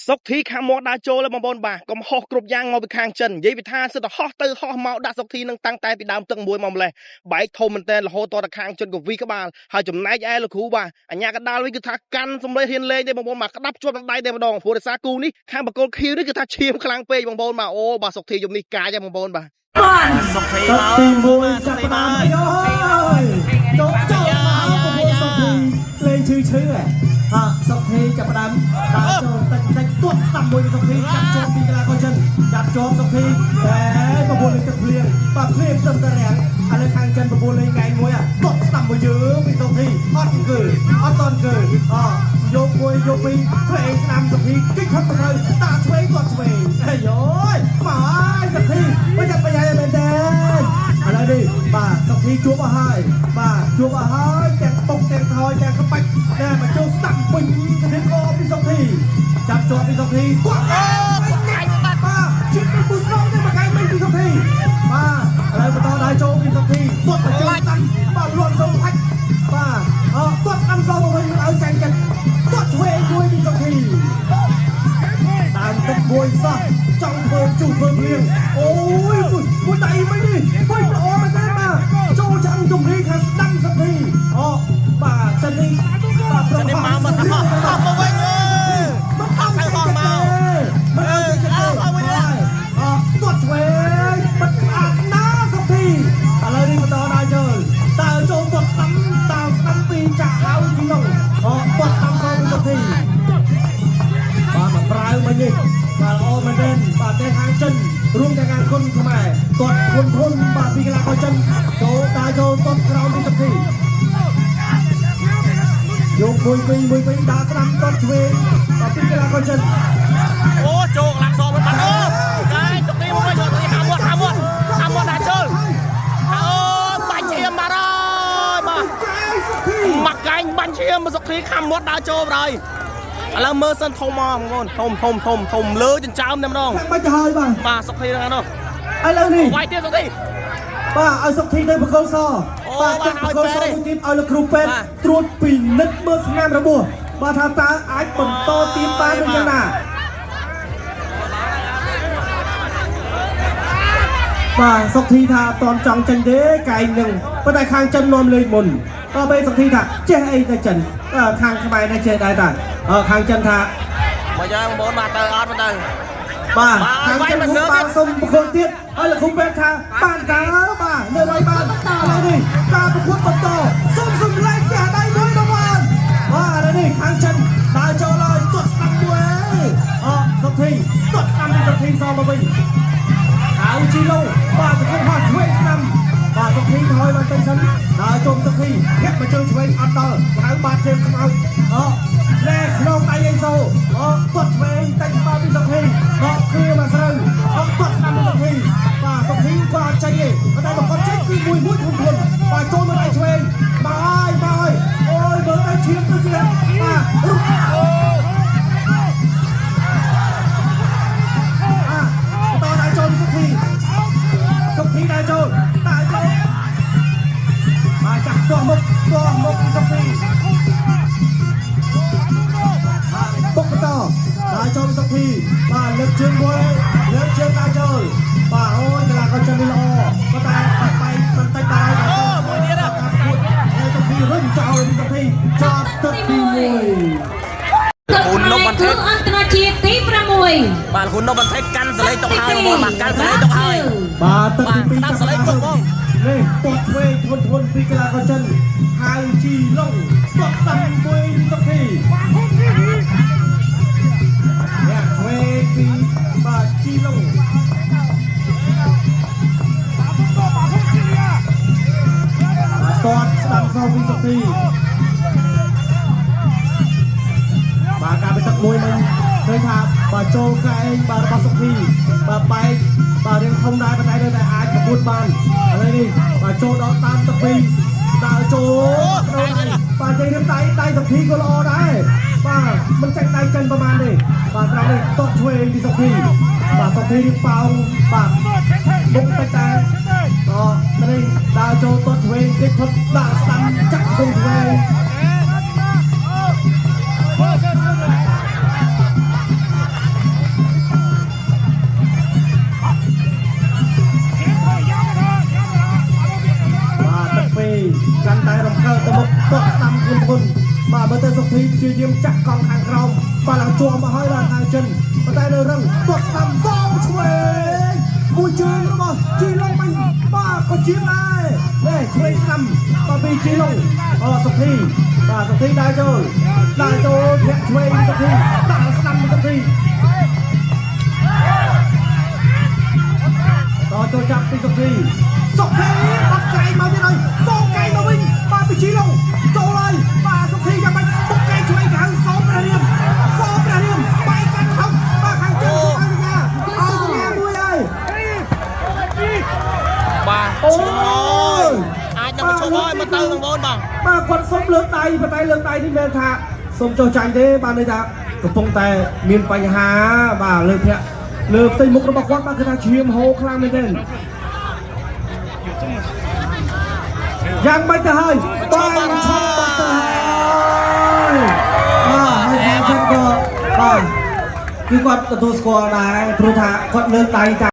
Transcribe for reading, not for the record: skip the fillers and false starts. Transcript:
សុកធីខាងមាត់ដើរចូលហើយបងប្អូនបាទកំហុសគ្រប់យ៉ាងមកពីខាងចិននិយាយពីថាសិតតែហោះទៅហោះមកដាក់សុកធីនឹងតាំងតែពីដើមទឹកមួយមកម្លេះបែកធំមែនតើរហូតតតែខាងចិនក៏វីក្បាលហើយចំណែកឯលោកគ្រូបាទអញ្ញាកដាលវិញគឺថាកាន់សម្លេងហ៊ានលេងទេបងប្អូនបាទក្តាប់ជាប់នឹងដៃតែម្ដងព្រោះដោយសារគូនេះខាងបកគលខៀវនេះគឺថាឈាមខ្លាំងពេកបងប្អូនបាទអូបាទសុកធីយំនេះកាចហើយបងប្អូនបាទ សុកធី ទឹក មក ទី1ចាប់ផ្ដើមយោយចូលចូលមកបងប្អូនសុកធីលេងឈឺឈឺហ៎ហាសុកធីចាប់ផ្ដើមដើរចូលតិចតិចទាត់ស្ដាំមួយសុកធីចាប់ជាប់ពីកីឡាករចិនចាប់ជាប់សុកធីតែបងប្អូនលេងទឹកភ្លៀងបាទភ្លៀងទឹកតរាំងឥឡូវខាងចិនបងប្អូនលេងកែងមួយទាត់ស្ដាំមួយយើងពីសុកធីអត់គឺអត់តន់គឺអយកមួយយកពីរឆ្វេងស្ដាំសុកធីគិចផុតទៅតាឆ្វេងទាត់ឆ្វេងអាយយមកហើយសុកធីមិនចាប់ប្រយ័ត្នមែនទេ ឥឡូវនេះបាទសុកធីជួបអស់ហើយបាទជួបអស់ហើយទាំងពុកទាំងថយទាំងក្បាច់ដែលមកចូលស្ដាប់ពេញកធិកពីសុកធីចាប់ជាប់ពីសុកធីគាត់ អូគាត់កាញ់បាត់ បាទជិះពីពូស្រងទេមកកាញ់មិញពីសុកធីបាទឥឡូវបន្តដល់ចូលពីសុកធីគាត់មកចូលតាំបាទលន់សូផាច់បាទអគាត់តាំសមកវិញមិនឲ្យចាញ់ចិត្តគាត់ឆ្វេងមួយពីសុកធី តាមទឹកមួយសោះចង់ធ្វើជុះធ្វើភ្លៀងអូយមួយដៃមិននេះវិញល្អមែនទេបាទចូលចាំជំរីខាងស្ដាំសធីអូបាទចិននេះបាទ ចិននេះមកមកហោះហោះមកវិញអើយ មិនអត់ ហោះមក មិនអត់ទេ អើវិញ អទាត់ឆ្វេងមិនខាតណាសុធីឥឡូវនេះបន្តដល់ជើងតើចូលទាត់ស្ដាំតើស្ដាំពីចាក់ហើយទីនោះអូទាត់ស្ដាំសងសុធី បាទមកប្រាវមិញនេះបាទល្អមែនទែនបាទតែខាងចិនរួមទាំងខាងគុណខ្មែរទាត់ធុនធុនបាទពីកីឡាករចិនចូលដើរចូលទាត់ក្រោមពីសុធីយកមួយពីរមួយពីរដាក់ស្ដាំទាត់ឆ្វេងបាទពីកីឡាករចិន អូចូលកន្លះសមកបាត់អូកាយសុកធីមកវិញសុកធីហាមាត់ហាមាត់ហាមាត់ដាក់ចូលអូបាញ់ឈាមបាត់ហើយបាទ កាយសុធី មកកាញ់បាញ់ឈាមសុកធីខាំមាត់ដើរចូលបណ្ដោយឥឡូវមើលសិនធំមកបងប្អូនធំធំធំធំលើចិញ្ចើមតែម្ដង ខាងបាច់ទៅហើយបាទ បាទសុកធីហ្នឹងនោះ ឥឡូវនេះ វាយទៀតសុកធី បាទឲ្យសុធីទៅបកលស អូ បាទ បាទ ទឹកបកលស ឲ្យពេទ្យ មួយទៀតឲ្យលោកគ្រូពេទ្យ បាទ ត្រួតពិនិត្យមើលស្នាមរបួសបាទថាតើអាចបន្តទៀតបានឬយ៉ាងណា បាទសុកធីថាអត់តន់ចង់ចេញទេកែងនឹងប៉ុន្តែខាងចិននាំលេខមុនតើពេលសុកធីថាចេះអីទៅចិនអឺខាងខ្មែរដែរចេះដែរតាអឺខាងចិនថា មកយកបងប្អូនបាទទៅអត់មកទៅ បាទ បាទ ខាងចិន វាយមកសើ គូបានសុំប្រកួតទៀតហើយលោកគ្រូពេទ្យថាបានតើបាទនៅឲ្យបានឥឡូវនេះការប្រកួតបន្តសុំសំឡេងផ្ទះដៃមួយបងប្អូនបាទឥឡូវនេះខាងចិនដើរចូលហើយទាត់ស្ដាំមួយអសុកធីទាត់ស្ដាំពីសុកធីសមកវិញ អៅជីឡូបាទសង្គមហោះឆ្វេងស្ដាំបាទសុធីថយបានតិចសិនដើរជុំសុធីធាក់មកជើងឆ្វេងអត់ដល់ហៅបាទជើងខ្មៅអូឡែក្នុងដៃអេសូអូទាត់ឆ្វេងតិចបាទពីសុធីអូគ្លៀមកស្រូវអូទាត់ស្ដាំពីសុធីបាទសុធីក៏អត់ចេញទេប៉ុន្តែបើគាត់ចេញគឺមួយមួយធំធនបាទចូលមកដៃឆ្វេងមកហើយមកហើយអូយមើលទៅឈាមទៅជាបាទរុក អាបន្តដើរចូលពីសុធីសុធីដើរចូលដើរចូលបាទចាក់ទាស់មុខទាស់មុខពីសុធីបាទបុកបន្តដើរចូលពីសុធីបាទលើកជើងមួយលើកជើងដើរចូលបាទអូយកីឡាករចិននេះល្អប៉ុន្តែបាត់បែកបន្តិចដែរបាទ អូមួយទៀតហ៎ ការប្រកួតហើយសុធីរុញចោលពីសុធីចប់ទឹកទី1 គុណនំបន្ថេ គូអន្តរជាតិទី6 បាទគុណនំបន្ថេកាន់សលេងតុកហើយបងប្អូនបាទកាន់សលេងតុកហើយ បាទទឹកទី2 បាទតាមសលេងទុកបង នេះទាត់ឆ្វេងធ្ងន់ធ្ងន់ពីកីឡាករចិនហៅជីឡុងទាត់ស្ដាំមួយពីសុធីអ្នកឆ្វេងពីបាទជីឡុងបាទទាត់ស្ដាំសងពីសុធីបាទការไปទឹកមួយមិញឃើញថាបាទចូលកែងបាទរបស់សុធីបាទបែកបាទរៀងធំដែរប៉ុន្តែនៅតែអាចប្រកួតបានឥឡូវនេះបាទចូលដល់តាមទឹកពីរដើរចូលដល់ដៃបាទជ័យរៀបដៃដៃសុធីក៏ល្អដែរបាទមិនចាញ់ដៃចិនប្រហែលទេបាទត្រង់នេះទាត់ឆ្វេងពីសុធីបាទសុធីរៀបប៉ោងបាទមុខតិចតែអនេះដើរចូលទាត់ឆ្វេងគេផុតដាក់ស្ដាំចាក់គុំឆ្វេង ទាត់ស្ដាំធ្ងន់ធ្ងន់បាទមើលទៅសុកធីព្យាយាមចាក់កង់ខាងក្រោមបាទឡើងជាប់មកហើយបាទខាងចិនប៉ុន្តែនៅរឹងទាត់ស្ដាំសងឆ្វេងមួយជើងរបស់ជីឡុងវិញបាទក៏ជាងដែរនេះឆ្វេងស្ដាំបាទពីជីឡុងអសុកធីបាទសុកធីដើរចូលដើរចូលធាក់ឆ្វេងសុកធីដាក់ស្ដាំសុកធី តចូលចាប់ពីសុកធីសុកធីបាត់ក្រែងមកទៀតហើយសងកែងមកវិញបាទពីជីឡុងចូលហើយបាទសុកធីយ៉ាងម៉េចបុកកែងឆ្វេងទៅហៅសោព្រះរៀមសោព្រះរៀមបែកកាន់ថំបាទខាងជើងសុកអនុញ្ញាឲ្យសញ្ញាមួយហើយ បាទ អូ ឈាមអើ យ យអាចនឹងមកឈប់ហើយមកទៅបងប្អូនបាទ បាទគាត់សុំលើកដៃប៉ុន្តែលើកដៃនេះមិនមែនថាសុំចុះចាញ់ទេបាទន័យថាកំពុងតែមានបញ្ហាបាទលើភ័ក្រលើផ្ទៃមុខរបស់គាត់បាទគឺថាឈាមហូរខ្លាំងមែនទែនយ៉ាងម៉េចទៅហើយបាយឆប់បាត់ទៅហើយបាទហើយខាងចិនក៏បាទគឺគាត់ទទួលស្គាល់ដែរព្រោះថាគាត់លើកដៃតា